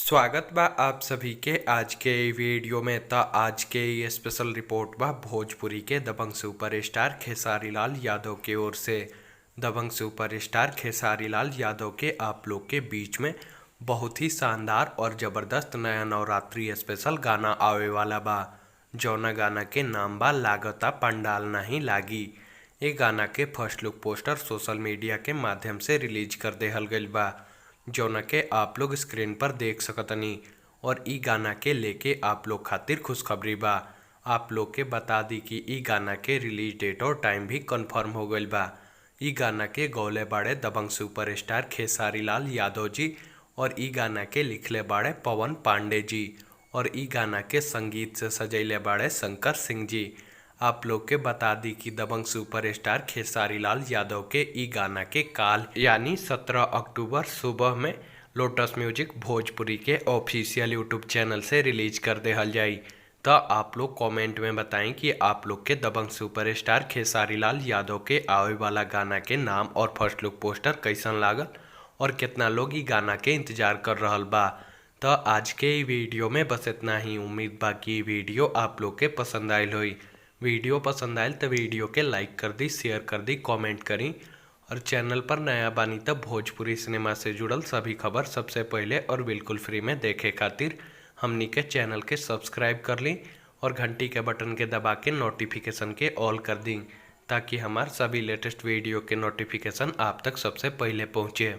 स्वागत बा आप सभी के आज के इ वीडियो में। त आज के ये स्पेशल रिपोर्ट बा भोजपुरी के दबंग सुपरस्टार खेसारी लाल यादव के ओर से। दबंग सुपरस्टार खेसारी लाल यादव के आप लोग के बीच में बहुत ही शानदार और ज़बरदस्त नया नवरात्रि स्पेशल गाना आवे वाला बा, जौना गाना के नाम बा लागता पंडाल नहीं लागी। ये गाना के first look poster social media के माध्यम से रिलीज कर देहल गइल बा, जौना के आप लोग स्क्रीन पर देख सकतनी। और इ गाना के लेके आप लोग खातिर खुशखबरी बा। आप लोग के बता दी कि इ गाना के रिलीज डेट और टाइम भी कंफर्म हो गइल बा। इ गाना के गौले बाड़े दबंग सुपरस्टार खेसारी लाल यादव जी और इ गाना के लिखले बाड़े पवन पांडे जी और इ गाना के संगीत से सजैले बाड़े शंकर सिंह जी। आप लोग के बता दी कि दबंग सुपरस्टार खेसारी लाल यादव के इ गाना के काल यानी 17 अक्टूबर सुबह में लोटस म्यूजिक भोजपुरी के ऑफिशियल यूट्यूब चैनल से रिलीज कर देहल जाई। तो आप लोग कमेंट में बताएं कि आप लोग के दबंग सुपरस्टार खेसारी लाल यादव के आवे वाला गाना के नाम और फर्स्ट लुक पोस्टर कैसन लागल और कितना लोग इ गाना के इंतजार कर रहल बा। तो आज के इ वीडियो में बस इतना ही। उम्मीद बा कि इ वीडियो आप लोग के पसंद आयल होई। वीडियो पसंद आयल तो वीडियो के लाइक कर दी, शेयर कर दी, कमेंट करी और चैनल पर नया बानी तो भोजपुरी सिनेमा से जुड़ल सभी खबर सबसे पहले और बिल्कुल फ्री में देखे खातिर हमनी के चैनल के सब्सक्राइब कर ली और घंटी के बटन के दबा के नोटिफिकेशन के ऑल कर दी, ताकि हमार सभी लेटेस्ट वीडियो के नोटिफिकेशन आप तक सबसे पहले पहुँचे।